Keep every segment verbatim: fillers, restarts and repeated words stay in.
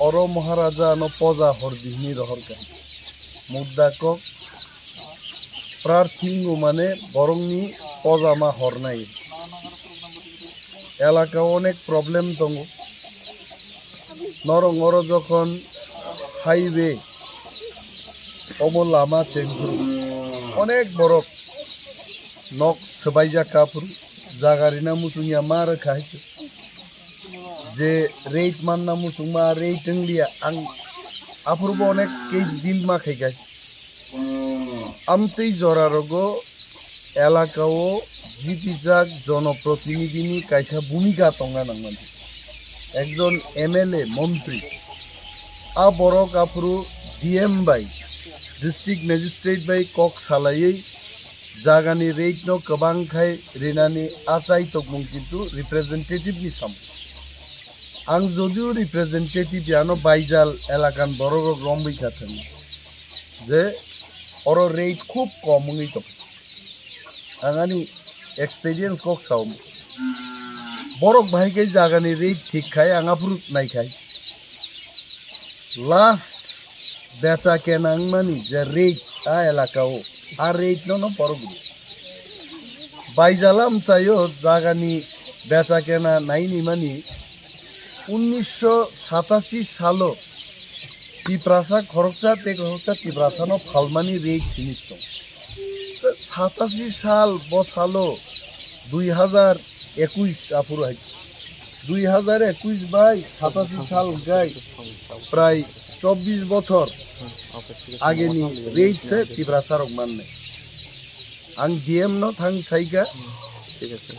Oro Maharaja no poja hor di hwnwi rohor kha. Mudda kok prarthi wngo mane borokni poja ma hornai. Elaka o onek problem tongo. Norok oro jokhon highway obo lama chengphuru onek borok nok swbaijak kha phuru jaga rina muchungya ma rwkha hai. Je rate manna muchungma rate wngliya ang aphuru bo onek case deal ma khai khai. Amtwi jora rogo elaka o jitijak jonoprotinidhi ni kaisa bhumika tongna nangmani. Ekjon M L A montri a borok aphuru D M bai district magistrate bai kok salaiwi jagani rate no kwbang khai rinani achai tongmung kintu representative ni sam. Ang jodio representative yano baijal elakan borok rok romwi kha thang je oro rate khub kom wngwi tong. Ang ani experience kok sao. Borok bahai khe jagani rate thik khai ang aphuru nai khai. Last becha kena wngmani je rate a elaka o a rate no no borok rw. Baijala mchaio jagani becha kena naini mani unnisho satashi salo Tiprasa khoroksa tei khoroksa Tiprasa no phalmani rate sinisto. Satashi sal bo salo dui hajar ekuish aphuru hai. Dui hajar ekuish bai satashi sal hwnkhe prai chobbish bochor ageni rate se Tiprasa rok mannai. Ang D M no thang saikha. Thik ache.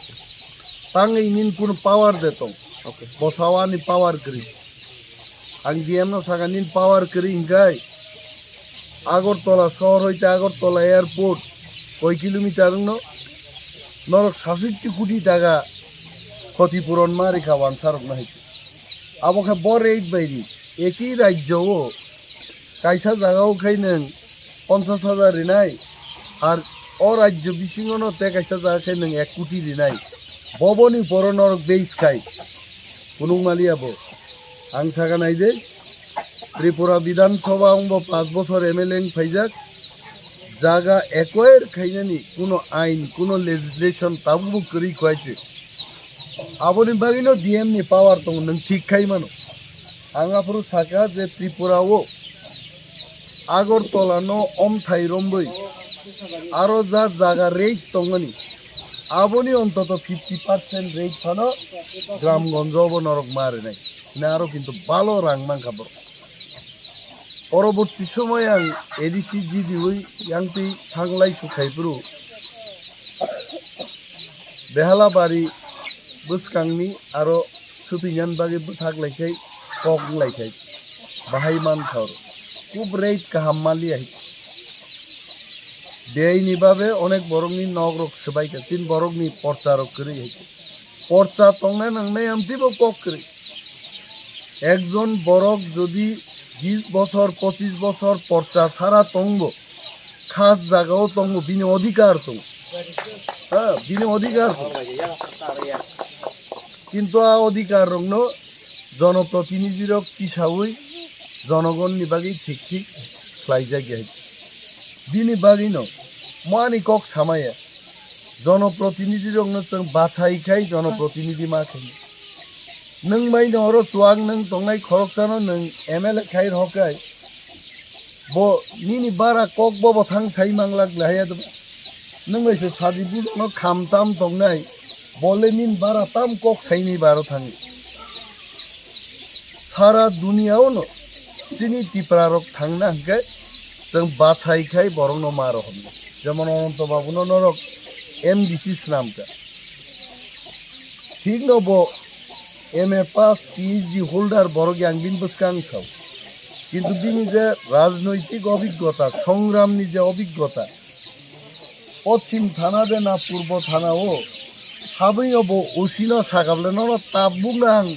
Tangwi nini kuno power de tong. Okay. Bosao ani power kwrwi. Ang D M no sakha nini power kwrwi hwnkhe Agartala sohor hoite Agartala airport koi kilometer wngno norok sashotti koti taka khoti puron ma rikha wansarokno hai. Abo khe bo rate bai ri. Eki rajyo o kaisa jaga o khai nwng ponchash hajar rinai, ar o rajyo bisingo no te kaisa jaga khe nwng ek koti rinai. Boboni poro norok base khai. Kunung maliya bo. Ang saka nai de, Tripura Bidhan Sabha wng bo panch bochor M L A wng phaijak. Jaga acquire khainani kuno ain, kuno legislation tabukbo kwrwi khuaise. Aboni bagwino D M ni power tongo, nwng thik khai mano. Ang aphuru saka je Tripura o Agartala no omthai romwi aro ja jaga rate tongmani, aboni ontoto fifty percent rate phano Gramgonjo bo norok ma rinai. Hwnwi aro kintu balo rang mankha borok. Poroborti somoy ang A D C G D wi yang twi thanglai sukhaipuru Behalabari bwskangni aro swtwinani bagwi bwthak laikhai kok wnglaikha. Bahai mankha oro. Kub rate kaham maliya hai. Biyai ni babe onek borok ni nok rok swbai kha, chini borok ni porcha rok kwrwi hai. Porcha tongna nangnai amtwi bo kok kwrwi. Ekjon borok jodi bis bochor, pochis bochor porcha sara tongbo, khas jaga o tongo, bini odhikar tongo. Ha, bini odhikar tongo. Kintu a odhikar rokno jonoprotinidhi rok tisawi jonogonni bagwi thik thik khlaijak ya. Bini bagwino mo ani kok samaya. Jonoprotinidhi rokno chwng bachai khai jonoprotinidhi ma khai. Nwng bai no oro chuwak nwng tongnai khoroksano nwng M L A khai rw khai. Bo nini bara kok bo bo thang sai manglak lahaya do. Nwng bai se sadi bujakno kham tam tongnai. Bole nini bara tam kok saini baro thangi. Sara duniya o no chini Tipra rok thangna hwnkhe chwng bachai khai borok no ma rohorno. Jemon Ananto Babu no norok M D C swnam kha. Thik no bo M A pass, P H D holder borok yang bini bwskang sao. Kintu bini je rajnoitik obiggota, songramni je obiggota, Pochim thana de na purbo thana o, habwi o bo O C no sakable nono tabuk nang,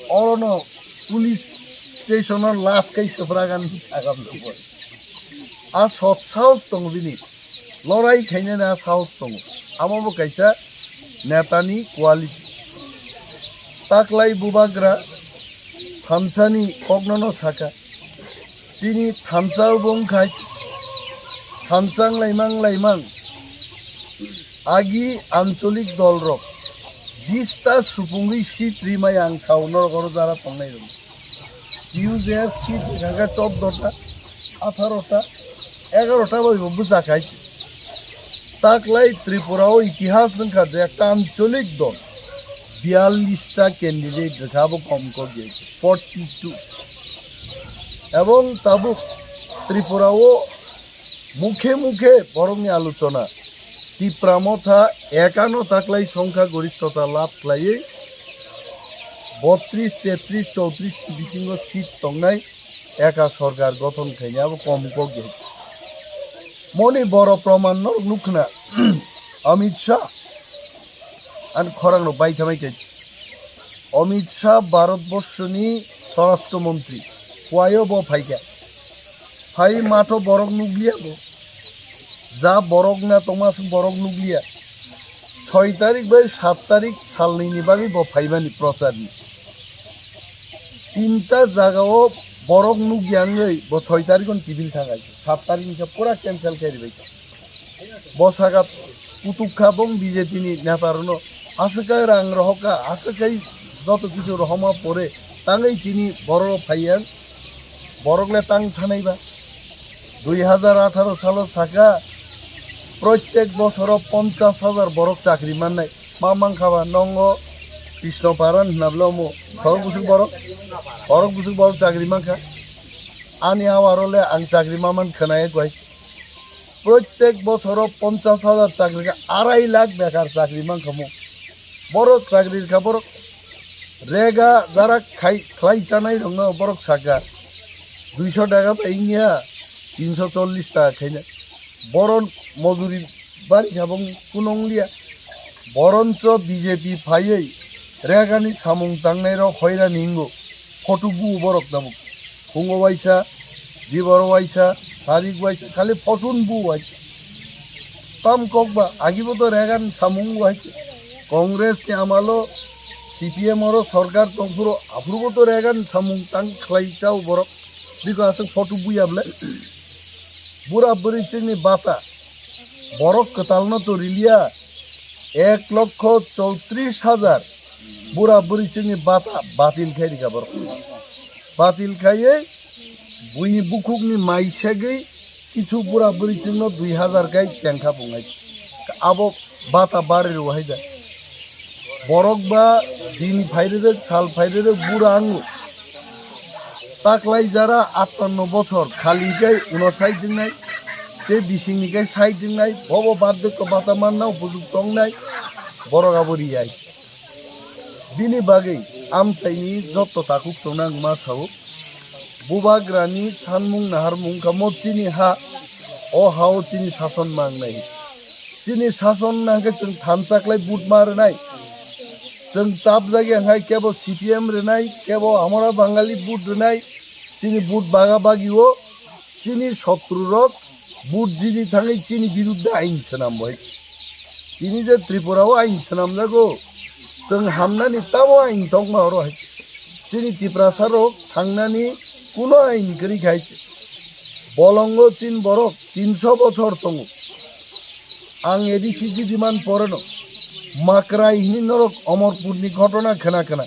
oro no police station o last kai sefragan sakable bo. A sot sahos tongo bini. Lorai khainani a sahos tongo. Amo bo kaisa netani quality. Taklai bubagra Thansa ni kokno no saka. Chini thansa bo wngkha thansa wnglaimang wnglaimang. Agi ancholik dol rok bista supungwi seat rimai ang sao norok oro jara tongnai rok. P U J S seat hwnkha khe chordo ta, atharo ta, egaro ta bai bo bwchak hai. Taklai Tripura o itihas wngkha je ekta ancholik dol biyallis ta candidate rwkha abo kom kok ya forty two. Ebong tabuk Tripura o mukhe mukhe borokni alochona Tipra Motha ekano taklai songkha goristota lab khlaiwi botris, tetris, chowtris ni bisingo seat tongnai eka sorkar gothon khaini abo kom kok ya. Moni boro proman norok nukhna Amit Shah ani khorang rok bai thamai khe Amit Shah Bharat Borshoni Swarashtra Montri, kuaio bo phaikha. Phai matho borok nukliya bo. Ja borok na tongma aswk borok nukliya. Soi tarik bai sat tarik salnwi ni bagwi bo phaimani prochar ni. Tinta jaga o borok nukya wngwi bo soi tarik on tibil thangai. Sat tarik ni khe pura cancel khe ribai. Bo saka kutuk kha bong B J P ni neta rwno aswk kai rang rohok kha, aswk kai joto kichu rohoma pore tangwi tini borok phaiya, borok le tang thanai ba. Dui hazar atharo salo saka proitek bosoro ponchas hazar borok chakri mannai, ma mankha ba nongo Krishno Paran hwnablo mo khorok bwswk borok, khorok bwswk borok chakri mankha. Ani awaro le ang chakri maman khwnaya kwai. Proitek bosoro ponchas hazar chakri kha, arai lakh bekar chakri mankha mo. Borok chakri kha borok rega jara khai khlai chanai rokno borok saka duiso taka bai wngya tinso chollis taka khaina. Boron mojuri bari kha bong kunong liya. Boroncho B J P phaiwi regani samung tangnai rok hoirani hingo photo bu borok tabuk. Phungo waisa, diboro waisa, sarik waisa, khali photo bu waisa. Tam kok ba, agibo to regan samung waisa. Congress ni amalo C P M oro sorkar tongphuru, aphurubo to regan samung tang khlai chao borok. Biko aswk photo buya ble. Bura bwrwi chwngni bata. Borok kwtalno to riliya ek lokho chowtris hajar bura bwrwi chwngni bata batil khai rikha borok. Batil khaiwi buini bukhukni mai segwi kichu bura bwrwi chwngno dui hajar khai chengkha bungai. Abo bata bari rw hai da. Borok ba din phairwrwk, sal phairwrwk bura ango. Taklai jara attanno bochor khali kai uno sai dingnai, tei bisingni kai sai dingnai, bobo bardwkho bata manna upojukto wngnai, borok abo riyai. Bini bagwi amchaini jotto takhuk chwngno ang ma sao, bubagrani sanmung naharmung wngkha mo chini ha, o ha-o chini sason mangnai. Chini sason nangkhe chwng thansa khlai vote ma rwnai. Chwng chapjak ya hai kebo C P M rwnai, kebo Amara Bangali vote rwnai. Chini vote baga bagi o chini sotru rok vote jini thangwi chini biruddhe ain swnam bo hai. Chini je Tripura o ain swnam jago, chwng hamnani tamo ain tongma oro hai. Chini Tiprasa rok thangnani kuno ain kwrwi khai. Bolongo chin borok tinso bochor tongo. Ang A D C G demand poreno. Makrai hini norok Omorpurni ghotona khna khna.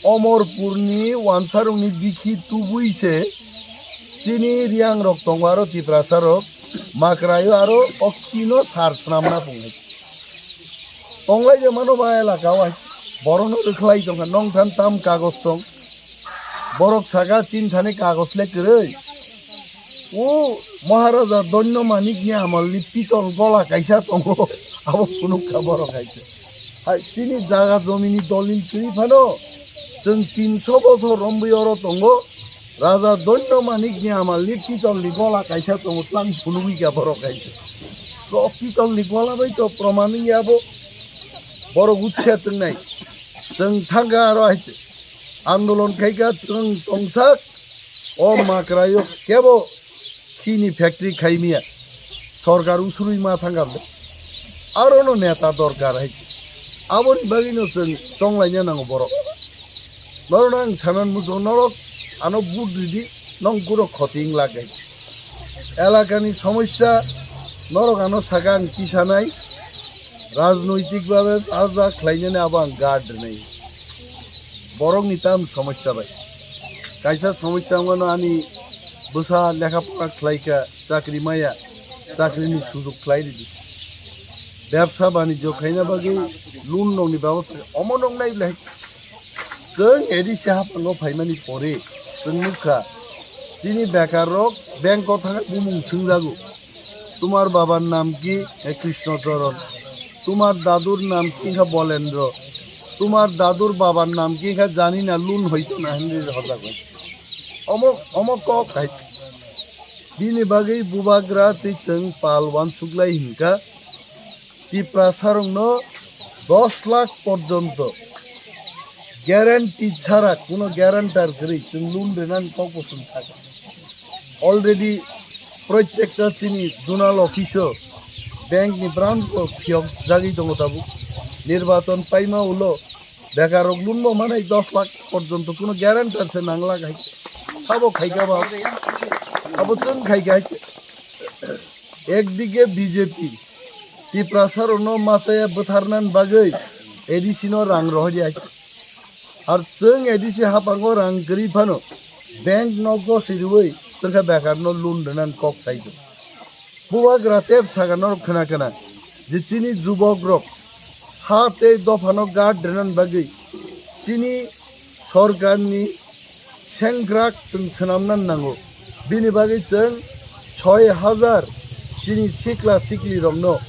Omorpurni wansarokni bikhi tubui se chini riyangrok tongo aro Tiprasarok Makraio aro o kino sar snamna pungnai. Tonglai de mano ba elaka o hai. Borokno rwkhlai tongkha, nongthan tam kagos tong. Borok saka chinthani kagos le kwrwi. O Maharaja Doino Manikni amalni pitol gola kaisa tongo, abo phunukha borok hai khe. Hai chini jaga jomini dolil kwrwi phano chwng tinso bochor romwi oro tongo. Raja Doino Manikni amalni pitolni gola kaisa tongo, tlang phunugwi kha borok hai khe. To pitolni gola bai to proman wngya abo. Borok uchet wngnai. Chwng thangkha aro hai khe. Andolon khaikha chwng tongsak, o Makraio kebo khini factory khaimia, sorkar usrui ma thangkha le. Arono neta dorkar hai. Aboni bagwino chwng chonglaina nango borok. Norok ang sanan muchungo, norok ano vote ridi, nong kuro khoti wng lagwi. Elakani somosya norok ano saka ang tisanai, rajnoitik babe ja ja khlainani abo ang guard rwnai. Borokni tam somosya bai. Kaisa somosya wngmano ani bwsa lekha pora khlaikha, chakri maya, chakrini sujuk khlai ridi. Bebsa banijyo khaina bagwi loan rokni bebosta omo nong nai belai. Chwng A D C haphango phaimani pore chwng nukha, chini bekar rok bank o thangwi bumung swngjago, "Tumar babar nam ki?" He Krishna Charan. "Tumar dadur nam ki?" Kha Bolendra. "Tumar dadur babar nam ki?" Kha jani na, loan hoito na, hindi hojak hoito. Omo, omo kok hai. Bini bagwi bubagra tei chwng pal uansuklai hinkha. Tiprasarokno dos lakh porjonto guarantee chara, kuno guarantor kwrwi chwng loan rwnani kok bo chwng sakha. Already protekta chini zonal office o, bank ni branch o phiyok jagwi tongo tabuk. Nirbachon paima ulo bekar rok loan bo manai dos lakh porjonto, kuno guarantor se nangla hai. Sabo khaikha ba? Abo chwng khaikha hai. Ekdike B J P Tiprasarokno machaya bwtharnani bagwi A D C no rang rohorya. Ar chwng A D C haphango rang kwrwi phano bank no gosi rwui chwngkha bekarno loan rwnani kok sai tongo. Bubagra tep saka norok khna khna je chini jubok rok ha tei dophano guard rwnani bagwi chini sorkarni sengkrak chwng swnamna nango. Bini bagwi chwng soi hajar chini sikla siklirokno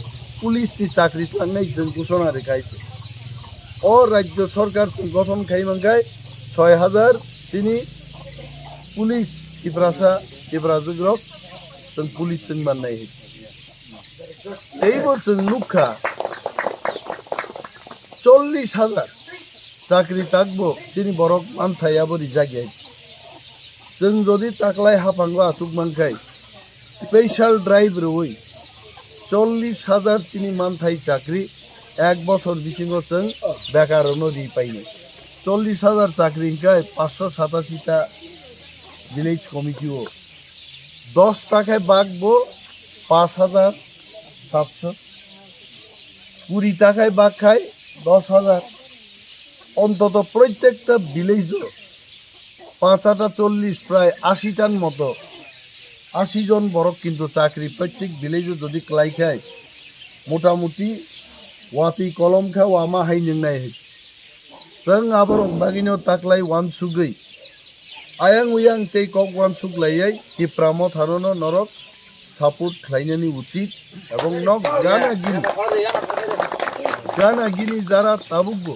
police ni chakri tlangnai chwng ghosona rwkha. O rajyo sorkar chwng gothon khai mankhai soi hajar chini police Tiprasa, Tiprajwk rok chwng police chwng mannai. Teibo chwng nukha chollish hajar chakri takbo chini borok manthai abo rijak ya. Chwng jodi taklai haphango achuk mankhai special drive rwui chollish hajar chini manthai chakri ek bosor bisingo chwng bekar rokno ri painai. Chollish hajar chakri hinkhe paanch sho satashi ta village committee o dos ta khe bak bo paanch hajar satso, kuri ta khai bak khai dos hajar, ontoto protekta village o paanch aata chollish, prai ashi tan moto, ashi jon borok kintu chakri protek village o jodi klai khai motamuti watwi kolom kha wama hai nwngnai hai. Chwng aborok bagwino taklai uansugwi ayang uyang tei kok uansuk laiwi Tipra Mothano no norok support khlainani uchit, ebong nok gana gini, gana gini jara tabukbo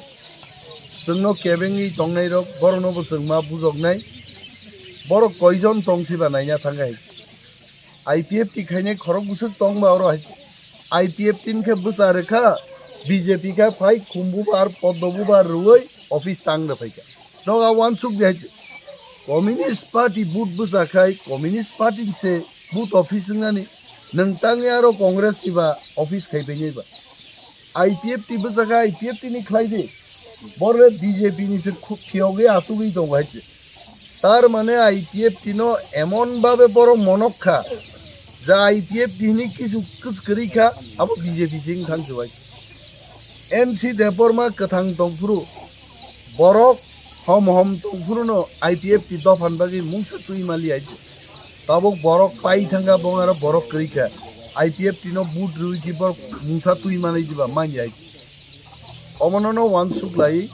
chwngno kebengwi tongnairok boroknobo chwng ma bujoknai. Borok koijon tongsiba naina thangkha hai. I P F T khainai khorok bwswk tongba oro hai. I P F T ni khe bwsa rwkha, B J P khe phai khumbubar poddobubar rwui office tang rwphaikha. Noga uansuk di hai. Communist Party vote bwsa khai Communist Party ni se vote office wngnani, nwng tangwi aro Congress ni ba office khai painai ba. I P F T bwsa khai I P F T ni khlai di. Boro B J P ni se khu-, phiyogwi asugwi tongo hai. Tar mane I P F T no emon babe borok monok kha, ja I P F T ni kisu kwskwrwi kha, abo B J P sing thang chubai. N C Debbarma kwthang tongphuru borok hom hom tongphuru no I P F T dophan bagwi mungsa twi mali ai. Tabuk borok pai thangkha, bong aro borok kwrwi kha. I P F T no vote rwui ki borok mungsa twi manai diba manya. Omono no uansuk lai,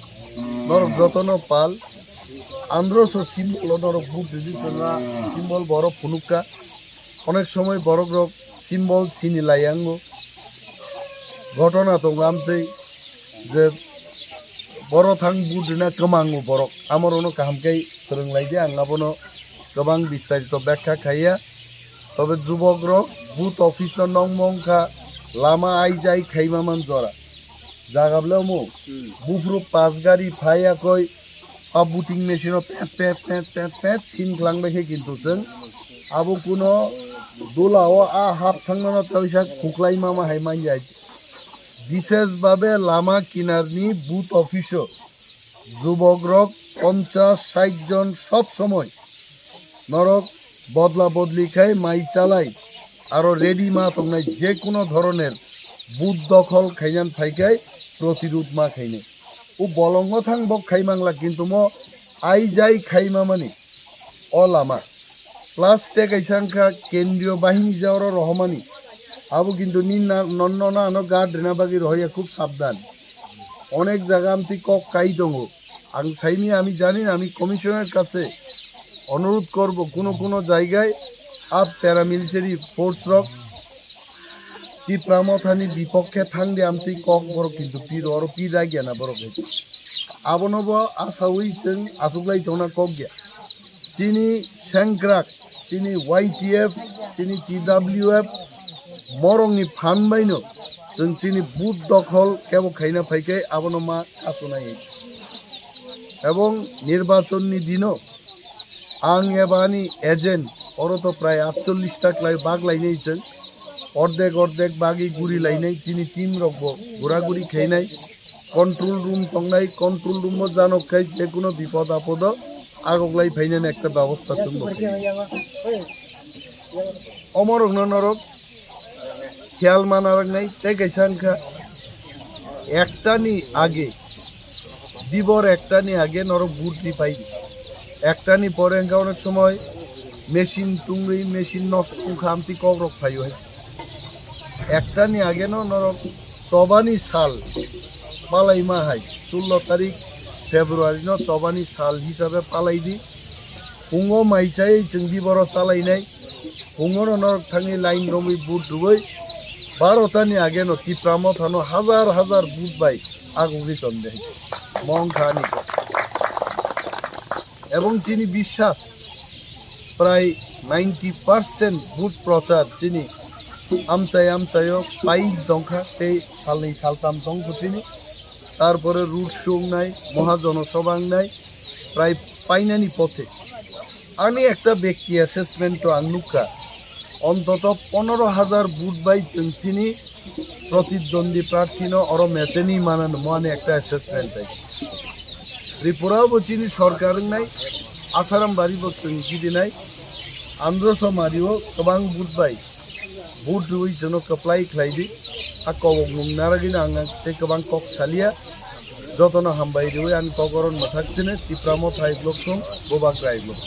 norok jotono pal, andro so symbol o norok vote rwdi chwngna symbol borok phunukha. Onek somoi borok rok symbol sini lai yango. Ghotona tongo amtwi je boro thang vote rwna kwmango borok. Amorono kaham khe phwrwng lai di, ang abono kwbang bistarito bekha khaiya. Tobe jubok rok booth office no nongmong kha, lama aijai khaima man jora. Jaga bole omo, hmm, buphuru pas gari phai yakoi, a voting machine o pet, pet, pet, pet, pet, sin klang bai khe kintu chwng abo kuno dula o a hap thangmano tawisa khuklai mama hai manya. Bishesh babe lama kinar ni booth office o jubok rok Ponchash sait jon sob somoi norok bodla bodli khai mai chalai aro ready ma tongnai je kuno dhoroner but dokhol khainan phaikhai protirud ma khainai. O bolongo thang bok khai mangla kintu mo ai jai khai mamani o lama. Plus te kaisa wngkha kendriyo bahini jaoro rohomani. Abo kintu ni na, nonno na ano guard rina bagwi rohoya khub sabdan. Onek jaga amtwi kok kai tongo. Ang saini, ami jani, ami commissioner kache onurudh korbo, kuno kuno jaigai a paramilitary force rok Tipra Mothani bipokhe thangdi amtwi kok borok kintu piro oro pir ragya na borok hai. Abono bo asawi chwng achuklai tongna kok ya. Chini sengkrak, chini Y T F, chini T W F, borokni phan baino chwng chini but dokhol kebo khaina phaikhe abono ma kasunai. Ebong nirbachonni dino ang eba ani agent oro to prai atchollish ta klai bak lainai chwng, ordek ordek bagwi guri lainai chini team rok bo gura guri khainai, control room tongnai, control room o janok khai je kuno bipod apodo agok lai phainani ekta bebosta chwng bo khainai. Omorokno norok khiyal ma narwknai tei kaisa wngkha ektani age, dibor ektani age norok but ripai di. Ektani pore wngkha onek somoi machine tungwi machine nosto wngkha amtwi kokrok phaio hai. Ektani ageno norok chobani sal palaima hai, sullo tarik February no chobani sal hisabe palai di. Phungo mai chai chwng di boro salainai. Phungo no norok thangwi line romwi but rwwi baro tani ageno Tipra Mothano hajar hajar but bai agugwi tonde. Mong kha ani kok. Ebong chini biswas prai ninety percent but prochar chini amchai amchaio pai tongkha tei salnwi saltam tongkha chini. Tarpore road show wngnai, moha jonosabha wngnai, prai painani pothe. Ani ekta bekti assessment o ang nukha, ontoto ponoro hajar but bai chwng chini protidwandi prarthino oro mecheni manano mo ani ekta assessment hai. Tripura bo chini sorkar wngnai, Asaram bari bo chwng gidinai, Andhra Somari o kwbang but bai. But rwui chwngno kwplai khlai di. A kok mung naragwino ang tei kwbang kok salia. Jotono hambai rwui ani kok oro mwthak sini Tipra Motha hai blok thung, Bubagra hai blok.